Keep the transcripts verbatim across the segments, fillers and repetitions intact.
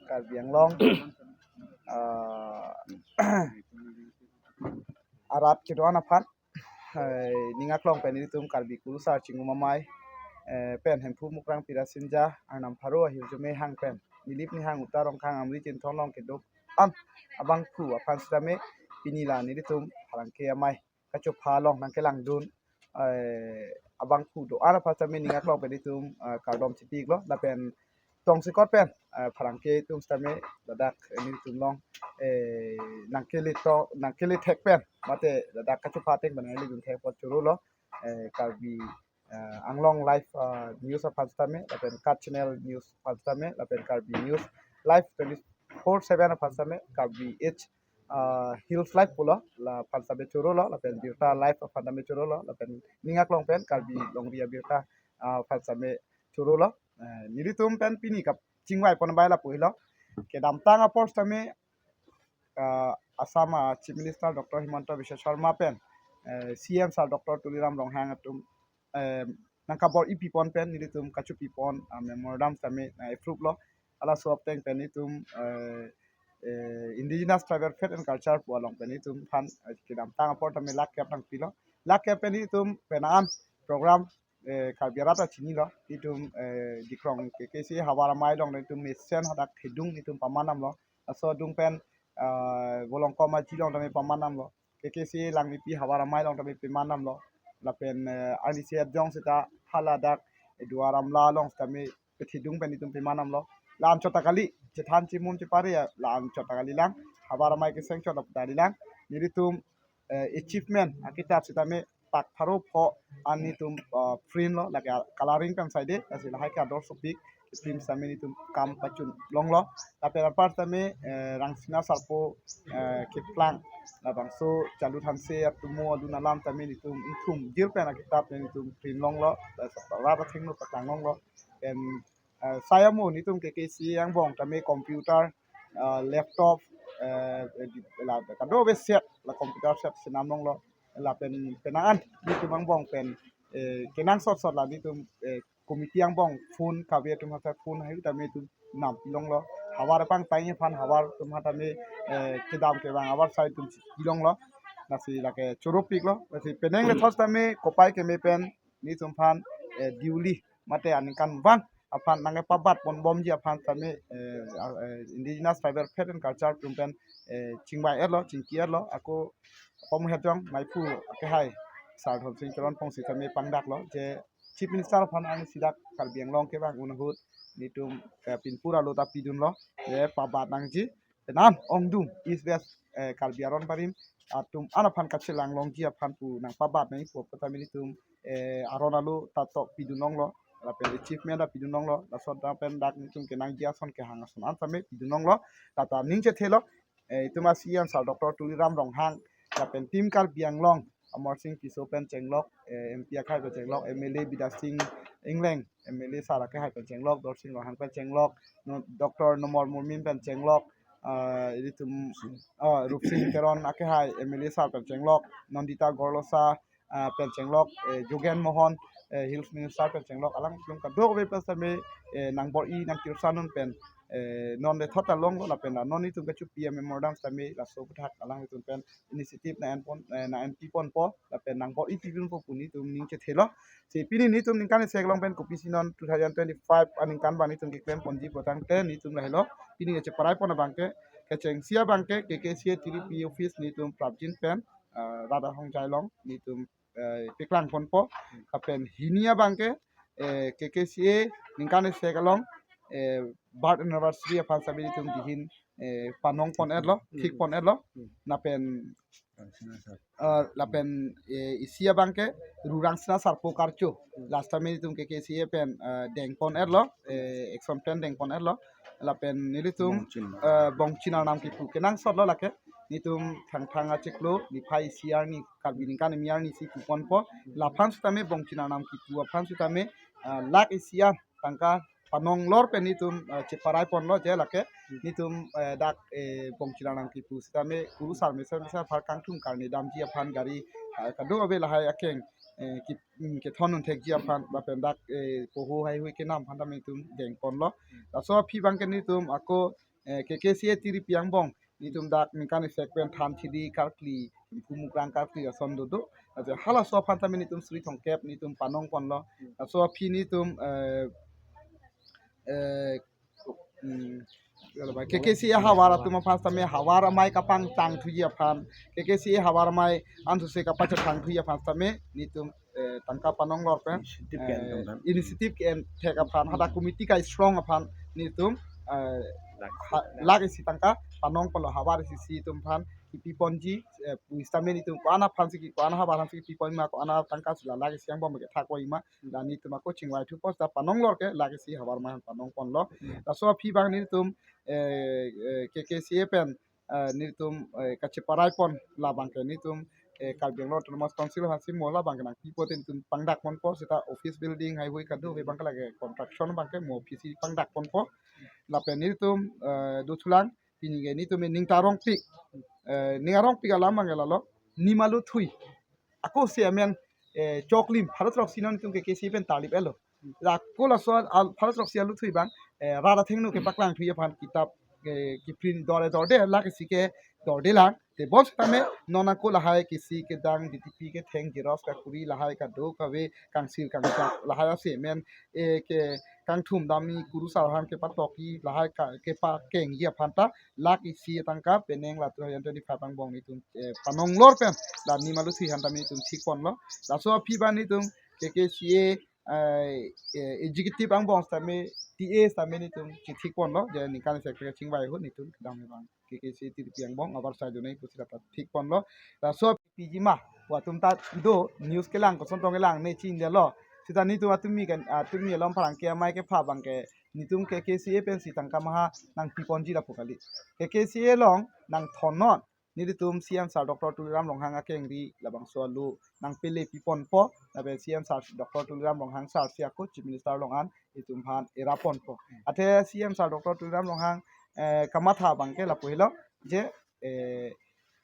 Karbi Anglong, ah, arat kedo-an aphan, eh, ning aklong pen nelitum Karbi Kurusar Chingrum Amei, eh, pen Hemphu Mukrang Pirasinja, Arnam Pharo ahirjume hang pen Nilip Nihang Uta Rongkhang Amri Chinthong along kedo-an abangphu aphan sitame pini la nelitum pherangke amei kachopha along nangkelangdun, eh, abangphu do-an aphan sitame ning aklong pen nelitum, eh, kardom chipiklo, lapen tongsekot pen, eh, pherangke atum sitame ladak, eh, nelitum along, eh, nangkele to, nangkele thek pen, mate ladak kachopha ateng pen nangkele dun thek apot chorolo, eh, Karbi, eh, Anglong Live, eh, News aphan sitame, lapen Kutch Channel News aphan sitame, lapen Karbi News Live twenty-four seven aphan sitame, Karbi Age, eh, Hills Live pulo, la aphan sitame chorolo, lapen Birta Live aphan sitame chorolo, lapen ning aklong pen Karbi Longri Abirta, eh, aphan sitame chorolo. Eh, nelitum pen pini kachingvai pon abang lapu helo. Kedamtang apor sitame, eh, Assam, eh, Chief Minister Doctor Himanta Biswa Sarma pen, eh, C M Sir Doctor Tuliram Ronghang atum, eh, nangkabor-i pipon pen nelitum kachopi pon, eh, memorandum sitame, eh, approve lo. Halaso ateng pen nelitum, eh, eh, Indigenous Tribal Faith and Culture pu along pen nelitum aphan, eh, kedamtang apor sitame lakh kep nangpilo. Lakh kep pen nelitum penang an program, eh, Karbi arat ta chinilo. Nelitum, eh, Dikrong K K C A havar amei along nelitum mesen hadak kedung nelitum paman damlo. Laso adung pen, eh, Volongkom Aji along sitame paman damlo. K K C A Langmepi havar amei along sitame paman damlo. Lapen, eh, arnisi ajong seta haladak, eh, Duar Amla along sitame pethedung pen nelitum paman damlo. La-an chot ta kali, chethan chimum chepare ya, la-an chot ta kali lang. Havar amei keseng chot ta kali lang. Nelitum, eh, achievement akitap sitame pak pharo pho an nelitum, eh, print lo, lake coloring pen side, lasi lahai ke ador sopik, print sitame nelitum kam pachun longlo. Lapen apar sitame, eh, Rangsina Sarpo, eh, keplang, labangso Chalu Thanse atumo alun alam sitame nelitum ingthum jir pen akitap nelitum print longlo, eh, rat athengno paklang longlo. Pen, eh, sai amo nelitum K K C A angbong sitame computer, eh, laptop, eh, di-, la kadokave set, la computer set sinam longlo. Lapen penang an nelitum angbong pen, eh, kenangsot sot la nelitum, eh, committee angbong phone kave atum hatta phone hai sitame nelitum nam longlo. Havar pangtai aphan havar atum hatta me, eh, kedam kevang havar sai nelitum longlo. Lasi lake choropiklo. Lasi penang le thos sitame kopai keme pen nelitum aphan, eh, duly mate aningkanvang aphan nangkepabat ponbomji aphan sitame, eh, ah, eh, Indigenous Tribal Faith and Culture atum pen, eh, chingvai-etlo, chingki-etlo, ako pamuhet jong maiphu akehai Sir Dhonsing Teron pongsi sitame pangdaklo, je Chief Minister aphan arnisi dak Karbi Anglong kevang un ahut nelitum, eh, pinpur alo ta pidunlo, je pabat nangji, penang ongdung East West, eh, Karbi aron barim atum an aphan kachelang longji aphan pu nangpabat nangji pu apot sitame nelitum, eh, aron alo ta to pidun longlo, lapen achievement ta pidun longlo, lason ta pen dak nelitum kenangji ason kehang ason an sitame pidun longlo, ta ta ning chethelo, eh, itum a-C M Sir Doctor Tuliram Ronghang, lapen Team Karbi Anglong, Amarsing Tisso pen chenglok, eh, M P akehai pen chenglok, M L A Bidya Sing Engleng, M L A sir akehai pen chenglok, Dorsing Ronghang pen chenglok, no, Doctor Nomol Murmin pen chenglok, ah, ilitum, ah, Rupsing Teron akehai M L A sir pen chenglok, Nandita Gorlosa, ah, pen chenglok, eh, Jogen Mohan, eh, Hills Minister pen chenglok, alanglitum kadokave pen sitame, eh, nangbor-i nangkirsanun pen, eh, non le thot ta longlo lapen la non itum kachopi a-memorandum sitame laso aputhak alanglitum pen initiative nang-en pon, eh, nang-enpi ponpo, lapen nangbor-i pidunpo pu nelitum ning chethelo. Si pini nelitum ningkan isi along pen kopisi non two thousand twenty-five aningkan abang nelitum keklem ponji pu tangte nelitum lahelo. Pini kacheparai pon abangke, kechengsi abangke K K C A Tiri P office nelitum prapjin pen, eh, rat ahongjai along nelitum, eh, paklang ponpo. Lapen hini abangke, eh, K K C A ningkan isi along, eh, birth anniversary aphan sitame nelitum dihin, eh, panong pon-etlo, thik pon-etlo. Hmm. Lapen, eh, lapen, eh, isi abangke Ru Rangsina Sarpo karcho. Last time nelitum K K C A pen, eh, deng pon-etlo, eh, action plan deng pon-etlo. Lapen nelitum, Bongchin. Eh, Bongchin Arnam kipu kenangsotlo lake. Nelitum Thangthang achiklo, niphai isi arni, Karbi ningkan kimi arnisi pu ponpo. Laphan sitame Bongchin Arnam kipu aphan sitame, eh, lakh isi an tangka panong lor pen nelitum, eh, cheparai ponlo je lake nelitum, eh, dak, eh, Bongchin Arnam kipu sitame Kurusar mesen mesen apar kangthum karne damji aphan gari, eh, kadokave lahai akeng, eh, ki, mm, kethon un thekji aphan lapen dak, eh, poho haihui kenam aphan tame nelitum deng ponlo. Laso aphi abangke nelitum ako eh, K K C A tiripi angbong nelitum dak ningkan isi pen than thidi karkli, Hemphu Mukrang karkli ason dodo. Ajo halaso aphan tame nelitum suri thomkep nelitum panong ponlo. Laso aphi nelitum, eh, eh, hmm, K K C A havar atum aphan tame havar amei kapangtang thuji aphan, K K C A havar amei ansose kapachethang thuji aphan tame nelitum, eh, tangka panong lor pen, initiative ke-en eh, thek aphan. Initiative ke-en thek aphan, hadak committee kai strong aphan nelitum, eh, lakh isi ha-, lakh isi tangka panong ponlo, havar isi isi atum aphan kipi ponji, eh, pu sitame nelitum ko-an aphan si ki, ko-an havar aphan si kipi pon ma, ko-an tangka si la lakh isi angbong ke thak pon ma, la nelitum ako chingvai thupo seta panong lor ke lakh isi havar amei aphan panong ponlo. Hmm. Laso aphi abang nelitum, eh, eh, K K C A pen, eh, nelitum, eh, kacheparai pon labang ke nelitum, eh, Karbi Anglong Autonomous Council aphan si mo labang ke nangpipo te nelitum pangdak ponpo, seta office building haihui kadokave abang ke lake construction abang ke mo aphi si pangdak ponpo. Lapen nelitum, eh, dothulang, pini ke nelitum ning ta arongpik, eh, ning arongpik alam abang ke lalo, Nimalu Thui. Ako si amen, eh, choklim, pharo throk si non nelitum K K C A pen tarlip elo. Lako laso al pharo throk si alu thui abang, eh, rat athengno kepaklang thuji aphan kitap, eh, kiprint dorde dorde, lakh isi ke dorde lang. Tebon sitame non ako lahai kisi kedang D T P ketheng xerox kakuri lahai kadokave kangsir kangchak lahai ase men, eh, ke kangthum damji kurusar aphan kepatokji lahai ka, kepakengji aphan ta lakh isi tangka penang la two thousand twenty-five angbong nelitum, eh, panong lor pen la Nimalu Thui aphan tame nelitum thik ponlo. Laso aphi abang nelitum K K C A, eh, eh, executive angbong sitame, T A sitame nelitum chethik ponlo, je ningkan isi ke chingvai ahut nelitum kedam abang K K C A tiripi angbong abar sai dunai pusi la ta thik ponlo. Laso aphi ji ma, pu atum ta do, news kelang, koson tong kelang ne chinidetlo. Seta nelitum atumi kan, atumi along pherangke amei kepha abang ke nelitum K K C A pensi tangka maha nangpi ponji lapu kali. K K C A along nangthon non, nelitum C M sir Doctor Tuliram Ronghang akengri labangso alu nangpele pi ponpo, lapen C M sir Doctor Tuliram Ronghang sir si ako Chief Minister along an itum aphan era ponpo. Athe C M sir Doctor Tuliram Ronghang, eh, kamatha abang ke lapu helo, je, eh,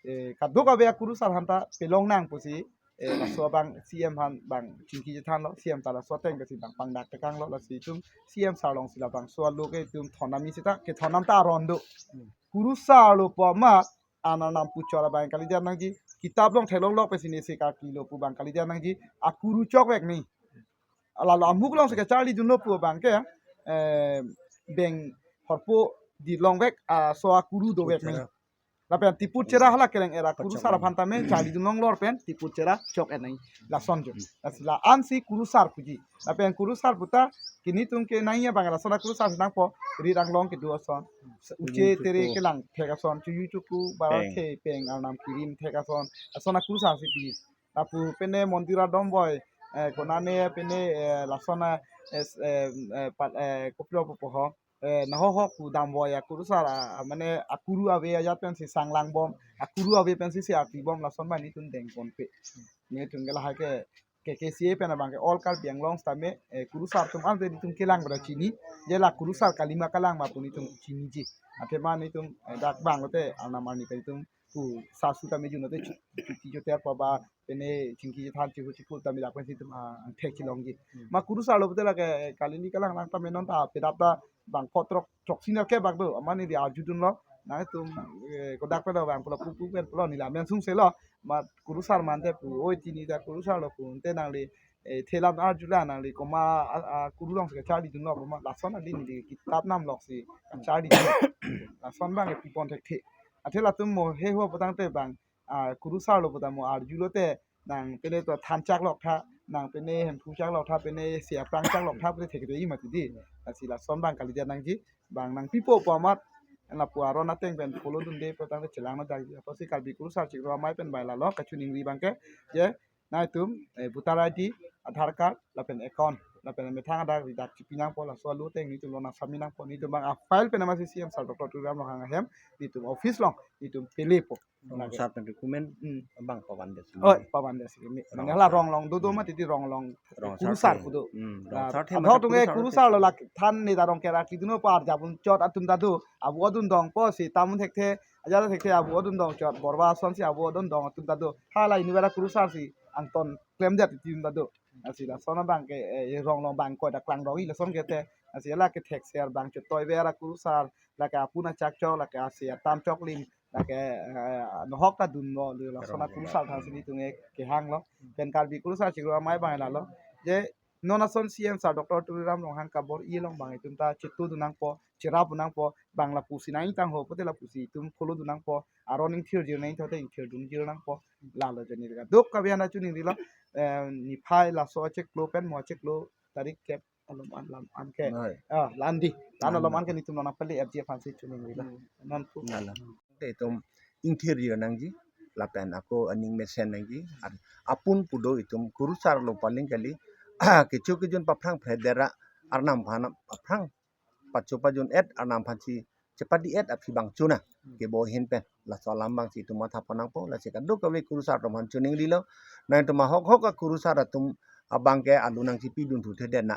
eh, kadokave akurusar aphan ta pelong nang pusi, eh, laso abang C M aphan abang chingki chethanlo, C M ta laso ateng ke si abang pangdak tekanglo, lasi itum C M sir along si labangso alu ke itum thon nangji seta kethon nam ta aron do. Kurusar lo pu amat, an arnam puchot abang kalidet nangji, kitap along theklong lok pensi ne se karkli lo pu abang kalidet nangji, akuru chokvek nangji. Lalo amuk along si kacharli dunlo pu abang ke, eh, beng horpo di longvek, ah, so akuru dovek nangji. Lapen tiput chera hala kereng era kurusar aphan tame charli dun long lor pen tiput chera chok-et nangji. Lason jo. Lasi la-an si kurusar puji. Lapen kurusar puta ke nelitum ke nangji abang lason akurusar si nangpo, rit anglong kedo ason. Uche tere kelang thek ason, chuyu chuku, bara peng, the peng, arnam kirim thek ason. Lason akurusar si puji. Lapu pene mondir adom boi, eh, konane pene, eh, lason a, es-, eh, eh, pat, eh, kopilo popo ho. Eh, naho ho ku dam boi akurusar a, a, mane akuru ave ajat pensi sanglang bom, akuru ave pensi se arti bom, lason bani tun deng ponpe. Nelitum ke lahai ke, K K C A pen abang ke All Karbi Anglong sitame, eh, kurusar atum ante nelitum kelang pada chini, je la kurusar kalima kalang ma pu nelitum chiniji. Athema nelitum, eh, dak bang lote arnam arni pen nelitum pu sasu tame jun lote chu-, chuti choter pa ba pene chingki chethan chihu chipu tame dak pensi itum, ah, angthek chilongji. Hmm. Ma kurusar lo puta lake kalili kalang lang tame non ta pedap ta bang pho throk, throksi nerkep bak do. Amat neli arju dunlo. Nangtum, eh, kodak pen do bang pulo pupu pen pulo neli amen sungselo. Ma kurusar mante pu, oi chini ta kurusar lo pu, te nangli, eh, thelam arju la nangli komat a, akuru along si kacharli dunlo, komat lason nangli neli kitap nam lok si kacharli dunlo. Lason bang ke pi pon thekthe. Athe latum mo he ho putangte bang, ah, kurusar lo puta mo arju lote, nang pene to than chak lok tha, nang pene Hemphu chak lok tha, pene si aphrang chak lok tha, pene thekde i mati di. Lasi lason bang kalidet nangji, bang nangpipo pu amat, lapu aron ateng pen follow dunde putangte chelang no dagi. Apotsi Karbi kurusar chiklo amei pen bai lalo kachiningri abang ke, je, nangtum, eh, voter I D, Aadhaar card, lapen account, lapen methang adak ri dak chipi nangpo, laso alu ateng nelitum lo nang submit nangpo, nelitum bang a file pen amatsi C M sir Doctor Tuliram Ronghang ahem, nelitum office along, nelitum pelepo. Rong sar pen document Hmm. bang pavan des. Oh, pavan des. Ini, Rong mane hala sar. Rong along dodo Hmm. mati di Rong along Rong sar kurusar pen. Pu do. Hmm, Rong Nah, sar the abang mati tung ke kurusar kurusar lo pen. Lak than ne darong kerak ki duno par jabun chot atum ta do. Abu adun dong po si tamun thekthe, aja thekthe abu adun dong chot. Borba ason si abu adun dong atum ta do. Hala ini bara kurusar si angton klemdet atum ta do. Lasi lason abang ke, eh, rong long bang ko da klang rong i lason ke te. Lasi la kethek ser bang chotoi ver akurusar, lake apun achak chok, lake asi atam choklim, lake, eh, nohok ta dunlo, lason akurusar aphansi nelitum ke kehanglo. Pen Karbi kurusar chiklo amei abang lalo. Je non ason C M sir Doctor Tuliram Ronghang kabor-i along abang itum ta chitudun nangpo, chirapdun nangpo, bang lapusi nangtang ho pote lapusi itum follow dun nangpo, aron ingthir jir nangthote ingthir dun jir nangpo, lalo jani kadokave aphan ta choningrilo, eh, niphai laso achiklo pen mo achiklo tarik kep alom an lam an ke. Noi. Ah, landi. Lan Landi. Alom an ke nelitum nang pali F G aphansi choningrilo. Hmm. Non pu. Lalo. Te itum ingthir jir nangji, lapen ako aning mesen nangji, ar apun pudo itum kurusar lo paling kali, kecho kejun paphrang phredera, arnam aphan paphrang pacho pajun et, arnam aphansi chepadi et aphi bang chuna, kebo ahin pen, laso alam abangsi itum matha pon nangpo, lasi kadokave kurusar atum aphan choningrilo, nangtum ahok hok akurusar atum abang ke alu nangchipidun thu thedetna,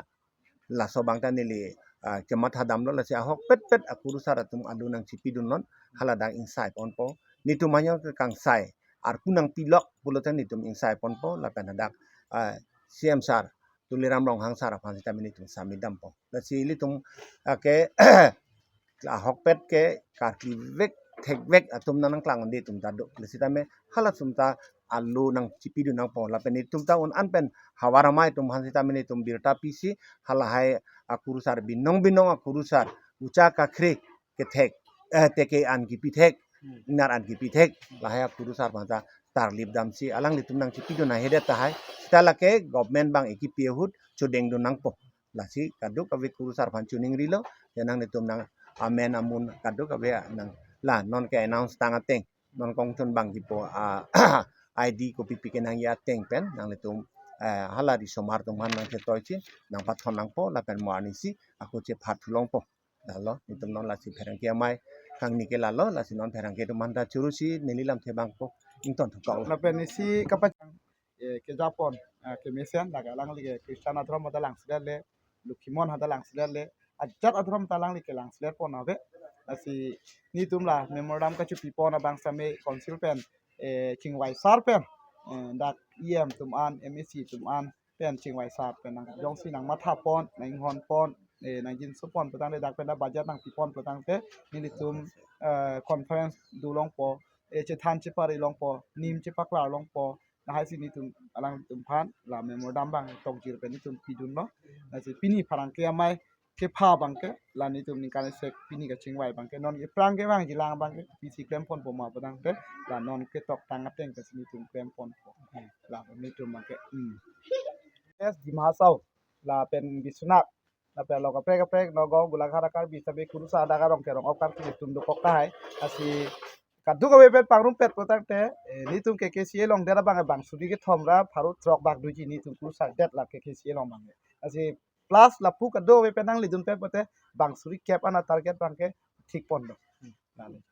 laso abang ta neli, ah, kematha damlo, lasi ahokpet pet akurusar atum alu nangchipidun non, hala dak ingsai ponpo. Nelitum hanya ke kangsai, arpu nangpilok pulote nelitum ingsai ponpo, lapen hadak, ah, C M sir Tuliram Ronghang sir aphan sitame nelitum sami dampo. Lasi ilitum, ah, ke ahokpet ke karkli vek thek vek atum nang nangklang ande atum ta do. Lasi tame hala atum ta alu nangchipidun nangpo. Lapen itum ta un an pen havar amei atum aphan sitame nelitum birta pisi, halahai akurusar binong binong akurusar ucha kakhre kethek, eh, teke an kipithek, Hmm. nar an kipithek, lahai akurusar aphan ta tarlip damsi alanglitum nangchipidun ahedet tahai. Sita lake government abang ekipi ahut chodengdun nangpo. Lasi kadokave kurusar aphan choningrilo, ya nanglitum nang amen amun kadokave nang la non ke announce tang ateng, non kongchon bang kipo, ah, I D kopi pi kenangji ateng pen nanglitum, eh, hala risomar atum aphan nangchetoichi, nangpathon nangpo, lapen mo arnisi ako chephat thulongpo. Lalo, nelitum non lasi pherangke amei kangni ke lalo, lasi non pherangke atum aphan ta churu si neli lamthe abang ko ington thukau. Lapen isi kapachang, eh, kejapon, eh, kemesen, lake alangli ke Christian adhorom ta langsilet le, Lokhimon ta langsilet le, ajat adhorom ta alangli ke langsilet pon ave. Lasi nelitum la memorandum kachepipon abang same council pen, eh, chingvai sar pen, eh, dak E M atum an, M A C atum an, pen chingvai sar pen nang jongsi nangmatha pon, nanghon pon, eh, nangjinso pon putangte dak pen ta budget nangpipon putangte nelitum, eh, conference dolongpo, eh, chethan chepari longpo, nim chepaklar longpo, lahaisi nelitum alangtum aphan la memorandum abang tokjir pen nelitum pidunlo. Lasi pini pherangke amei kepha abang ke la nelitum ningkan isi pini kachingvai abang ke non ke pherangke abang jilang abang ke pisi klem ponpo ma putangte la non ke toktang ateng ke nelitum klem ponpo. La nelitum abang ke, hmm. Yes, Dima Hasao, lapen Biswanath, lapen lo kaprek kaprek Nagaon, Golaghat, Karbi sitame kurusar adak arong kerong okar nelitum dokok tahai. Lasi kadokave pen pangrumpet putangte, eh, nelitum K K C A along det abang bang suri kethom ra pharo throk bak doji nelitum kurusar det la K K C A along abang. Lasi plus lapu kadokave pen nanglidun pen pote bang suri kep an atarget abang ke thik pon do. Hmm. Lalo.